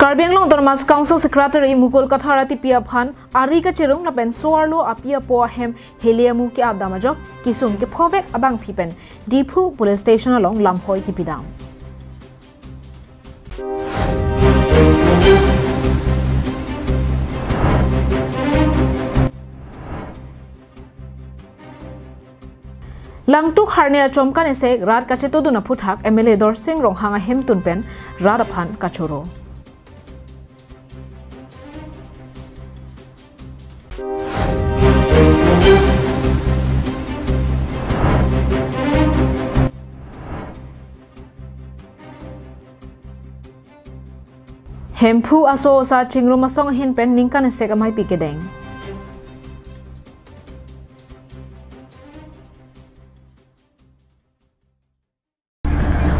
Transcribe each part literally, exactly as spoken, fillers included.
Karbi Anglong Autonomous Council Secretary Mukul Kathar atipi aphan ari kachirung lapen so-arlo api apo ahem heli amu ke-apdam ajok kesung kephovek abangpi pen Diphu Police Station along lamhoi kipidam. Langtuk harni achomkan esek rat kachetodun aphuthak M L A Dorsing Ronghang ahemtun pen rat aphan kachoro. Hemphu aso osa chingrum asong ahin pen ningkan esek ameipi kedeng.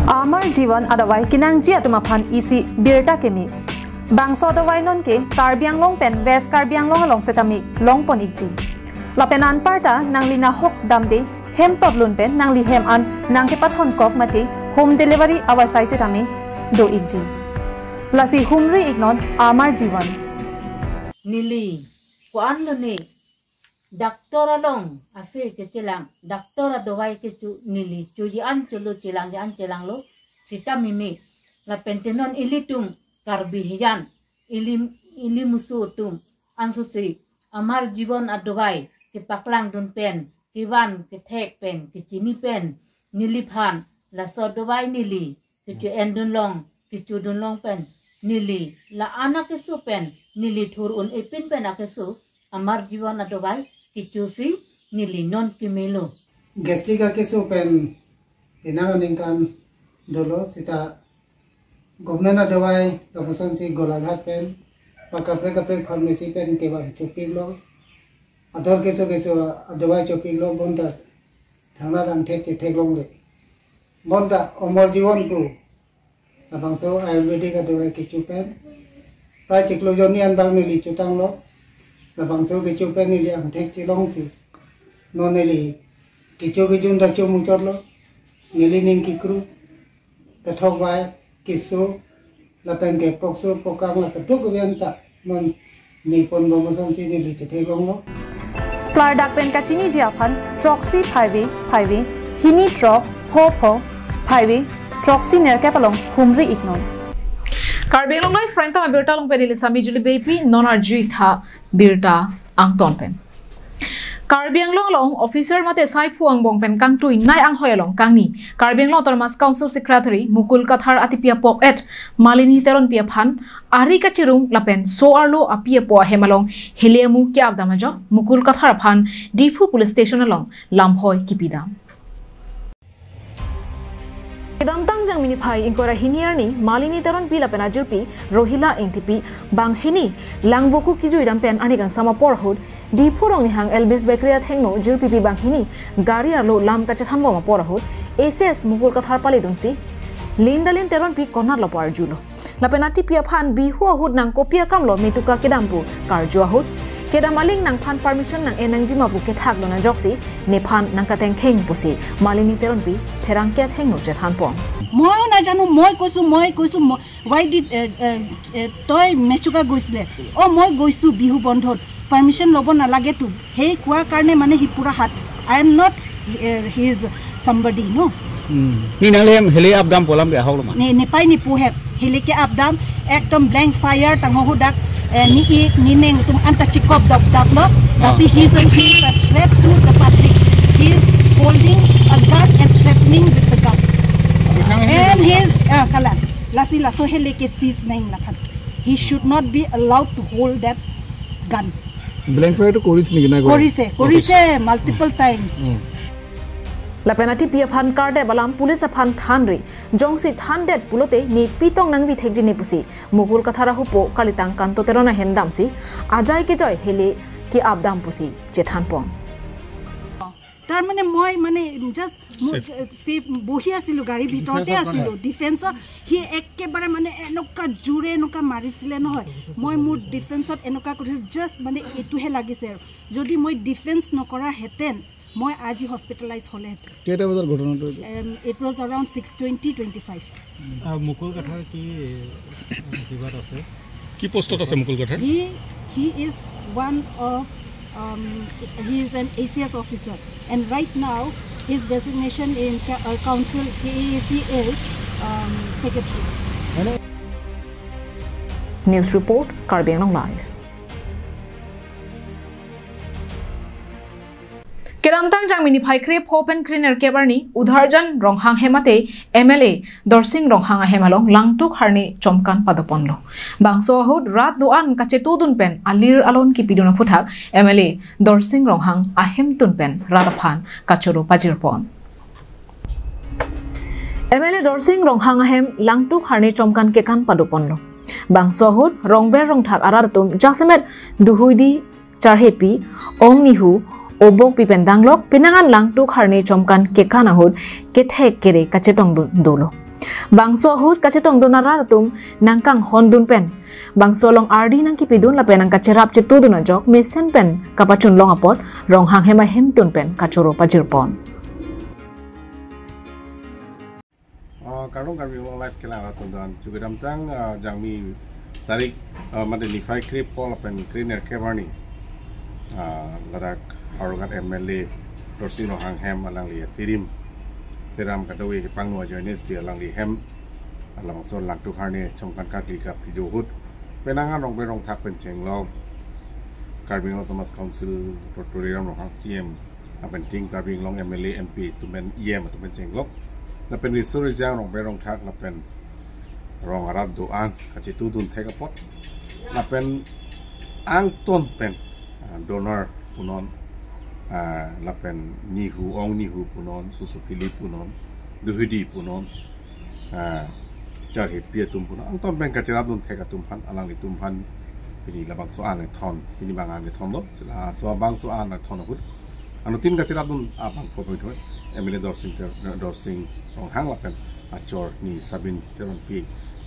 Amar Jivan adavai kenangji atum aphan isi birta keme. Bangso adavai nonke Karbi Anglong pen West Karbi Anglong along setame longpon ikji. Lapen anparta nangli nahok damde hem totlun pen nangli hem an nangkepathon kok mate home delivery avarsai setame do ikji. Lasi humri iknon Amar Jivan. Neli ko-an lone doctor along ase kechelang, doctor adavai kecho neli choji an cholo, chelangji an chelanglo sita meme. Lapen te non ilitum Karbi hijan, ili, ili musu atum ansose Amar Jivan adavai kepaklangdun pen, kevan kethek pen, kechini pen neliphan laso adavai neli kecho-endun long, kechodun long pen neli la-an akeso pen neli thur un-epin pen akeso Amar Jivan adavai kechosi neli non kemelo. Gastric akeso pen penang aningkan dolo sita government adavai lapuson si Golaghat pen pa kaprek kaprek pharmacy pen kevan chopiklo. Ador keso keso adavai chopiklo bonta thangnatthu angthek chetheklongle. Bonta Amar Jivan pu labangso Ayurvedic adavai kecho pen prai chiklo jonni an bang neli chotanglo. Labangso kecho pen neli angthek chelongsi non neli kecho kejun ta chomuchotlo. Neli ning kekru, kethok vai, keso lapen ke pokso pokang la keduk kebiang ta non mepon bom asonsi neli chetheklonglo. Klardak pen kachiniji aphan throksi phaivi phaivi, hini throk pho pho, phaivi throksi nerkep along humri iknon. Karbi Anglong Live Prime Time abirta along pen neli Sami Juli Beypi, non arju-ik tha birta angton pen. Karbi Anglong along officer mate saiphu angbong pen kangtuinei anghoi along kangni Karbi Anglong Autonomous Council Secretary Mukul Kathar atipi apok-et Malini Teronpi aphan ari kachirung lapen so-arlo api apo ahem along heli amu ke-apdam ajok Mukul Kathar aphan Diphu Police Station along lamhoi kipidam. Kedamtang Jangmi niphai ingkoi ra hini arni Malini Teronpi lapen ajirpi Rohila Ingtipi banghini langvoku kijuidam pen arni kangsam apor ahut Diphu Rongnihang Elvis Bakery athengno jirpipi banghini gari arlo lam kachethanbom apor ahut A C S Mukul Kathar paledunsi Lindalin Teronpi konatlo pu arjulo. Lapen atipi aphan Bihu ahut nang kopi akamlo metuka kedam pu karju ahut, kedam aling nangphan permission nang-en nangjima pu kethakdun ajoksi nephan nangkatengkheng pusi Malini Teronpi pherangke athengno chethanpon. ময়ো নাজানো, মই কৈছো, মই কৈছো, ম-, why did, এ, এ, এ, তই মেচুকা গৈছিলে? অ, মই গৈছো বিহু বন্ধত, পাৰ্মিশ্যন ল'ব নালাগেতো। সেই কোৱাৰ কাৰণে মানে সি পুৰা হাত, I am not, A, his somebody, no? Hmm. Ni nang lem hele apdam polam ke ahok lo ma? Ne, nepai ni pohep, hele ke apdam, ekdom blank fire tangho hudak, A, ni ik, ni neng tum anta chikop dap dap lo. Ah. Lasi he is a, he is a threat to the public. He is holding a gun and threatening with the gun. Abhi kang hai? And he is, ah, kala. Lasi laso hele ke seize nang lakan. He should not be allowed to hold that gun. Blank fire to koris ni kina ko? Korise, korise, multiple times. Hmm. Lapen atipi aphan kardep alam police aphan thanri, jongsi thandet pulote ne pitong nangvi thekji ne pusi Mukul Kathar ahupo kalitang Kanto Teron ahem damsi ajai kejoi hele ke-apdam pusi chethanpon. তাৰ মানে মই মানে জাষ্ট মোৰ safe. Safe বহি আছিলোঁ, গাড়ীৰ ভিতৰতে আছিলোঁ। ডিফেন্সৰ সি একেবাৰে মানে এনেকুৱা জোৰে এনেকুৱা মাৰিছিলে নহয়, মই মোৰ ডিফেন্সত এনেকুৱা কৰিছোঁ। জাষ্ট মানে এইটোহে লাগিছে আৰু যদি মই ডিফেন্স নকৰাহেঁতেন মই আজি হস্পিটেলাইজ হ'লে। কেইটা বজাত ঘটনাটো এইটো? Um, it was around six twenty, twenty-five. আহ, মুকুল কাথাৰ কি, আহ, বিবাদ আছে? কি পোষ্টত আছে মুকুল Kathar? He, he is one of, um, he is an A C S officer, and right now his designation in ca-, uh, council K A A C is, um, secretary. News report, Karbi Anglong Live. Kedamtang Jangmi niphai krepho pen krenerkep arni Udharjan Ronghang hem mate M L A Dorsing Ronghang ahem along langtuk harni chomkan padoponlo. Bangso ahut rat do-an kachetudun pen alir alon kipidun aphuthak M L A Dorsing Ronghang ahemtun pen rat aphan kachoro pajirpon. M L A Dorsing Ronghang ahem langtuk harni chomkan kekan padoponlo. Bangso ahut rongber rongthak arat atum jasemet Duhuidi, Charhepi, Ong Nihu, Obokpi pen danglok, penang an langtuk harni chomkan kekan ahut kethek kere kachetongdun dolo. Bangso ahut kachetongdun arat atum nangkanghondun pen bangso along ardi nangkipidun lapen nangkacherap chetudun ajok mesen pen kapachunlong apot Ronghang hem ahemtun pen kachoro pajirpon. Ah, kardom Karbi Anglong Live kelang arat atum do-an. Ju kedamtang, ah, Jangmi tarik, ah, mate niphai krepho lapen krenerkep arni, ah, ladak Howraghat M L A Dorsing Ronghang hem alangli atirim Teram Kadoi kepangno ajoine si alangli hem labangso langtuk harni chomkan kakli kapidun ahut penang an rongber rongthak pen chenglok, Karbi Anglong Autonomous Council Doctor Tuliram Ronghang C E M, lapen tin Karbi Anglong M L A, M P atum pen E M atum pen chenglok. Lapen riso rijang rongber rongthak lapen rong arat do-an kachetudun thek apot. Lapen angton pen, ah, Donar punon, ah, lapen Nihu, Ong Nihu punon, Susu Phili punon, Duhuidi punon, ah, Charhepi atum punon, angton pen kacherapdun thek atum aphan, alanglitum aphan pini labangso an ethon, pini bang an ethonlo, si laso bangso an ethon ahut anuttin kacherapdun abangphu pen thoi, M L A Dorsing Ter-, Dorsing Ronghang lapen achor ni Sabin Teronpi,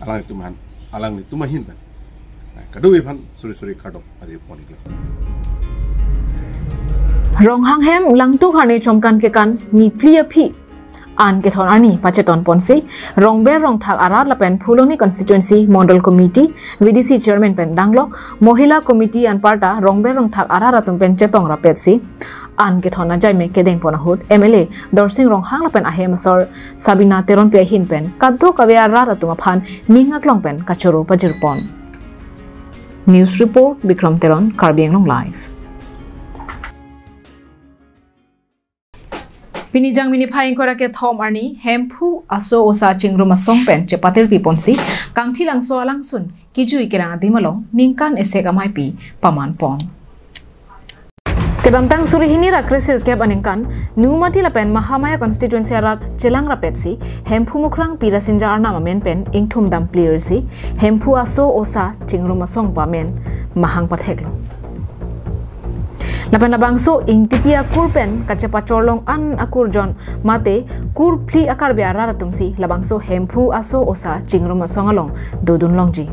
alanglitum aphan, alanglitum ahin pen, ah, kadokave aphan suri suri kardom pajirpon iklo. Ronghang hem langtuk harni chomkan kekan niphli aphi an kethon arni pachetonponsi rongber rongthak arat lapen Phuloni Constituency Mondol Committee, V D C Chairman pen danglok, Mohila Committee anparta rongber rongthak arat atum pen chetong rapetsi an kethon ajaime kedengpon ahut M L A Dorsing Ronghang lapen ahem asor Sabina Teronpi ahin pen kadokave arat atum aphan ning aklong pen kachoro pajirpon. News report, Bikram Teron, Karbi Anglong Live. Pini Jangmi niphai ingkoi ra kethom arni Hemphu Aso Osa Chingrum Asong pen chepatirpiponsi Kangthilangso alangsun kijui kelang adim along ningkan isi ameipi pamanpon. Kedamtang suri hini ra kresirkep aningkan Nomati lapen Mahamaya constituency arat chelang rapetsi Hemphu Mukrang Pirasinja Arnam amen pen ingthum damplirsi Hemphu Aso Osa Chingrum Asong pu amen mahang patheklo. Lapen labangso ingtipi akur pen kachepachorlong an akurjon mate kurphli a-Karbi arat atumsi labangso Hemphu Aso Osa Chingrum Asong along dodun longji.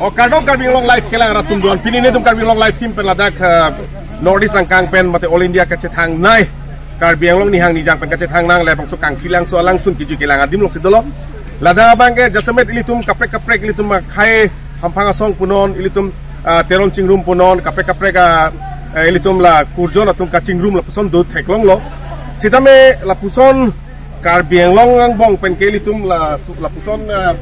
O kardom Karbi Anglong Live kelang arat atum do-an, pini netum Karbi Anglong Live team pen ladak, eh, North East angkang pen mate All India kachethangnei Karbi Anglong nihang nijang pen kachethangnei labangso Kangthilangso alangsun kijui kelang adim alongsi dolo. Ladak abangke jasemet ilitum kaprek kaprek ilitum akhei Hamphang Asong punon, ilitum, ah, Teron Chingrum punon, kaprek kaprek, ah, eh, ilitum la kurjon atum kachingrum lapuson do theklonglo. Sitame lapuson Karbi Anglong angbong pen ke ilitum la, lapuson, ah,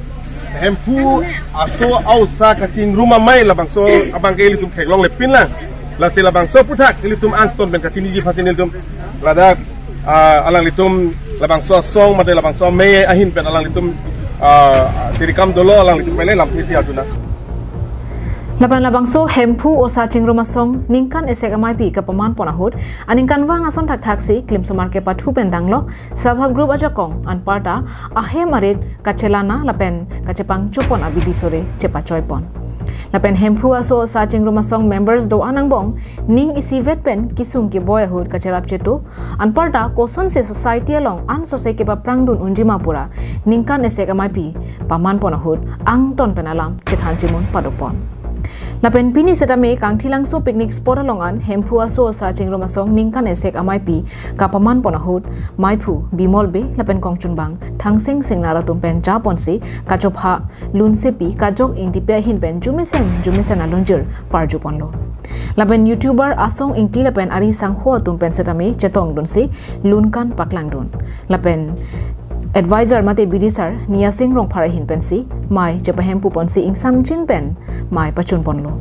Hemphu Aso Aosa Kachingrum Amei labangso abangke ilitum theklonglepinlang. Lasi labangso aphuthak ilitum angton pen kachiniji aphansi nelitum ladak, ah, alanglitum labangso asong mate labangso amei ahin pen alanglitum, ah, tirikam dolo, alanglitum pen lamthe isi arjunang. Lapen labangso Hemphu Osa Chingrum Asong ningkan isi ameipi kapamanpon ahut aningkanvang ason thakthaksi klimsomar kepathu pen danglok, Self Help Group ajakong anparta ahem arit kachelana lapen kachepangchopon abidi sore chepachoipon. Lapen Hemphu Aso Osa Chingrum Asong members do-an angbong ning isivet pen kesung keboi ahut kacherap chetu anparta kosonsi society along ansose kepaphrangdun unji ma pura ningkan isi ameipi pamanpon ahut angton pen alam chethan chimun padopon. Lapen pini setame Kangthilangso picnic spot along an Hemphu aso osa Chingrum Asong ningkan esek amaipi kapaman pon ahut maiphu Bimol Bey lapen kongchunbang Thangsing Singnar atum pen japonsi kachopha lunsepi Kajok Ingtipi ahin pen jumesen jumesen alunjir parju ponlo. Lapen YouTuber Asong Ingti lapen ari sangho atum pen setame chetongdunsi lunkan paklangdun. Lapen advisor mate bidisar Niasing Rongphar ahin pensi mai chepahempu ponsi ingsamjin pen mai pachun ponlo.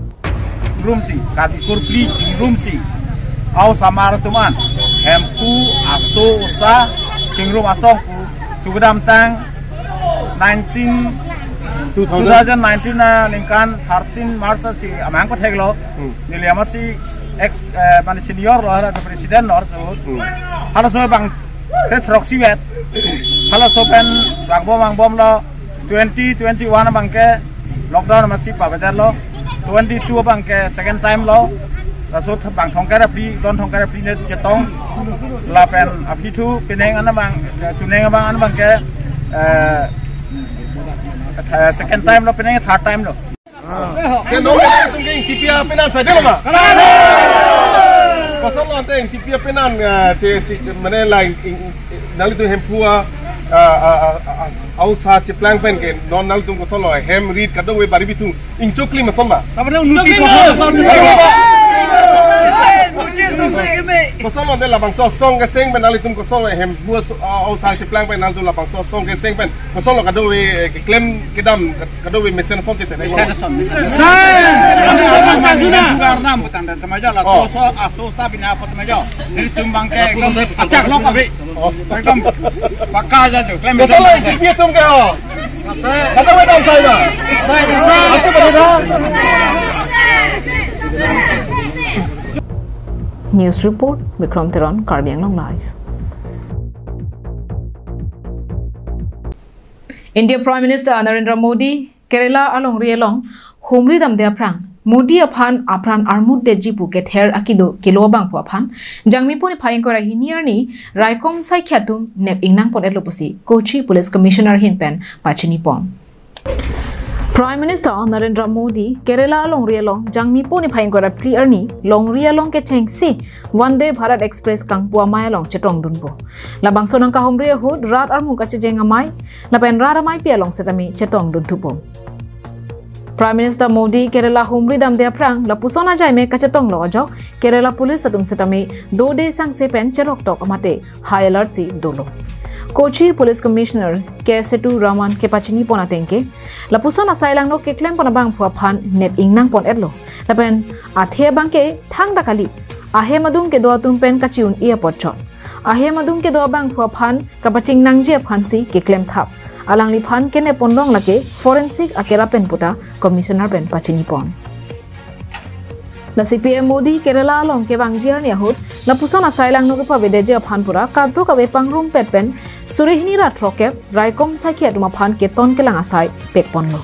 Chingrum si, Karbi Kurphli Chingrum si, aosomar atum an Hemphu aso osa Chingrum Asong pu chukdamtang nineteen, two thousand. Two thousand nineteen aningkan thirteen March si amang patheklo. Hmm. Neli amatsi ex, eh, mane senior lo, hala president lo, so. Hmm. Halaso abang ke throksi vet. Halaso pen vangbom vangbomlo, twenty twenty-one abang ke lockdown amatsi pavedetlo. Twenty-two abang ke second time lo. Laso bang Thongkai Raphli, Don Thongkai Raphli ne chetong. Lapen aphi thu penang an abang, chunang abang an abang ke, eh, eh, second time lo, penang third time lo. Ke non nanglitum ke Ingtipi apenan saja lo ma? Kosonlo ante Ingtipi apenan, ah, che, che, mane la ing, ing, nanglitum Hemphu a, ah, ah, ah, ah, aosa cheplang pen ke non nanglitum kosonlo hem rit kadokave bari bithung ingchoklim ason ma? Tapo unuti kosonlo. Kosonlo ante labangso asong keseng pen nanglitum kosonlo Hemphu aso, ah, aosa cheplang pen nanglitum labangso asong keseng pen kosonlo kadokave, eh, keklem kedam kadokave mesen ason chete. Mesen ason, mesen ason. Sai! Kami orang mandi juga arnam, bukan dan temaja lah. Oh. Soso, aso, sa, bina apa temaja. Jadi tumbang ke, ekdom acak lok abi. Oh. Ekdom paka aja jo. Klem mesen ason. Ingtipi atum ke ho. Kadokave dam sai ba. Aso ba da. News report, Bikram Teron, Karbi Anglong Live. India Prime Minister Narendra Modi Kerala alongri along humri damde aphrang Modi aphan apran armutdetji pu kether akido kelo abangphu aphan Jangmipo niphai ingkoi ra hini arni raikom saikhi atum nep ingnang pon-etlo pusi Kochi Police Commissioner ahin pen pachini pon. Prime Minister Narendra Modi Kerala alongri along Jangmipo niphai ingkoi ra phli arni longri along kechengsi Vande Bharat Express kangpu amei along chetongdunpo. Labangso nangkahumri ahut rat armu kachejeng amei lapen rat ameipi along setame chetongdunthupo. Prime Minister Modi Kerala humri damde aphrang lapuson ajaimek kachetonglo ajok Kerala Police atum setame dode sangse pen cheroktok mate high alert si dolo. Kochi Police Commissioner K Setu Raman kepachini pon ateng ke lapuson asai langno keklem pon abangphu aphan nep ingnang pon-etlo. Lapen athe abang ke thangta kali, ahem adung kedo atum pen kachi-un-e apotchot. Ahem adung kedo abangphu aphan kapachingnangji aphansi keklem thap. Alangliphan kenep ponlong lake forensic akerap pen puta Commissioner pen pachini pon. Lasi P M Modi Kerala along kevangji arni ahut lapuson asai langno kepavedetji aphan pura kadokave pangrumpet pen suri hini ra throkkep raikom saikhi atum aphan keton kelang asai pekponlo.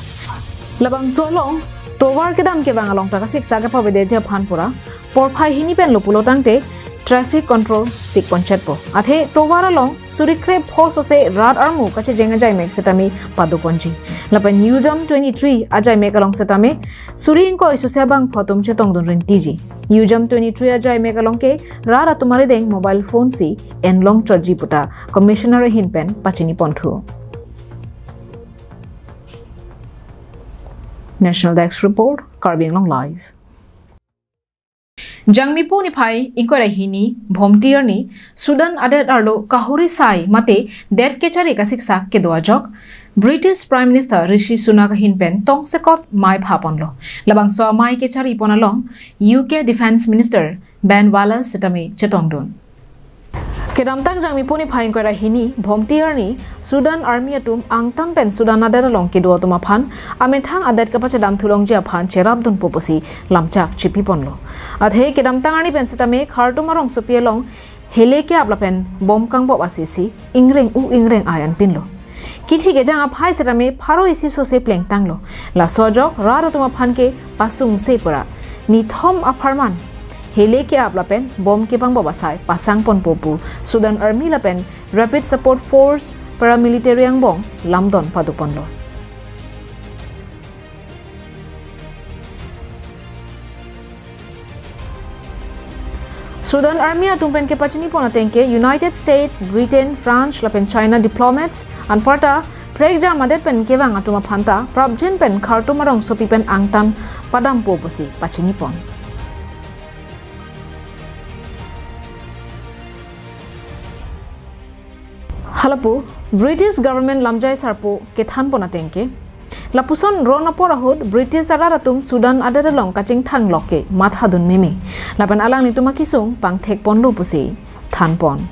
Labangso along tovar kedam kevang along ta kasiksa kepavedetji aphan pura porphai hini penlo pulo tangte traffic control sikponchetpo. Athe tovar along suri krepho sose rat armu kachejeng ajaimek setame padoponji. Lapen U-Jump twenty-three ajaimek along setame suri ingkoi sose abangphu atum chetongdun rintiji. U-Jump twenty-three ajaimek along ke rat atum arideng mobile phone si enlongchotji puta Commissioner ahin pen pachini ponthu. National Desk Report, Karbi Anglong Live. Jangmipo niphai ingkoi ra hini Bhomti arni sudan adet arlo kahuri sai mate det kechari kasiksa kedo ajok British Prime Minister Rishi Sunak ahin pen tongsekot mei phaponlo. Labangso amei kechari pon along U K Defence Minister Ben Wallace setame chetongdun. Kedamtang Jangmipo niphai ingkoi ra hini Bhomti arni Sudan Army atum angtan pen Sudan adet along kedo atum aphan amethang adet kapachedamthulongji aphan cherapdunpo pusi lamchak chipiponlo. Athe kedamtang arni pen setame Khartoum arongsopi along hele ke-ap lapen bom kangbop asisi ingreng-u ingreng-ai anpinlo. Kithi kejang aphai setame pharo isi sose plengtanglo. Laso ajok rat atum aphan ke pasungse pura nithom apharman hele ke-ap lapen bom kepangbop asai pasangponpo pu Sudan Army lapen Rapid Support Force paramilitary angbong lamdon padoponlo. Sudan Army atum pen kepachini pon ateng ke United States, Britain, France lapen China diplomats anparta prekjam adet pen kevang atum aphanta prapjin pen Khartoum arongsopi pen angtan padampo pusi pachini pon. Halapu British government lamjai sarpo kethan pon ateng ke, lapuson ron apor ahut British arat atum Sudan adet along kachingthang lok ke mathadun meme. Lapen alanglitum akesung pangthek ponlo pusi than pon.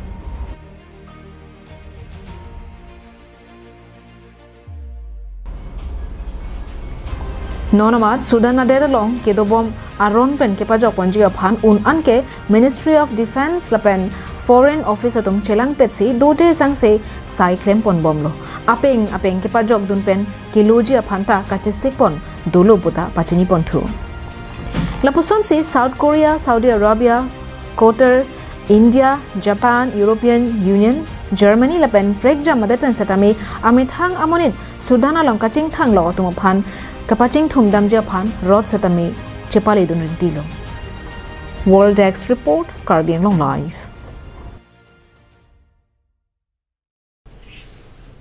Non amat Sudan adet along kedobom aron pen kepajok ponji aphan un an ke Ministry of Defence lapen Foreign Office atum chelangpetsi dote sangse sai klem ponbomlo. Apeng apeng kepajokdun pen keloji aphanta kachesik pon dolo puta pachini ponthu. Lapusonsi South Korea, Saudi Arabia, Qatar, India, Japan, European Union, Germany lapen prekjam adet pen setame amethang amonit Sudan along kachingthang lok atum aphan kapachingthum damji aphan rot setame chepaledun rintilo. World Desk Report, Karbi Anglong Live.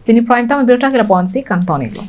Pini prime time abirta ke lapu-ansi kangton-iklo.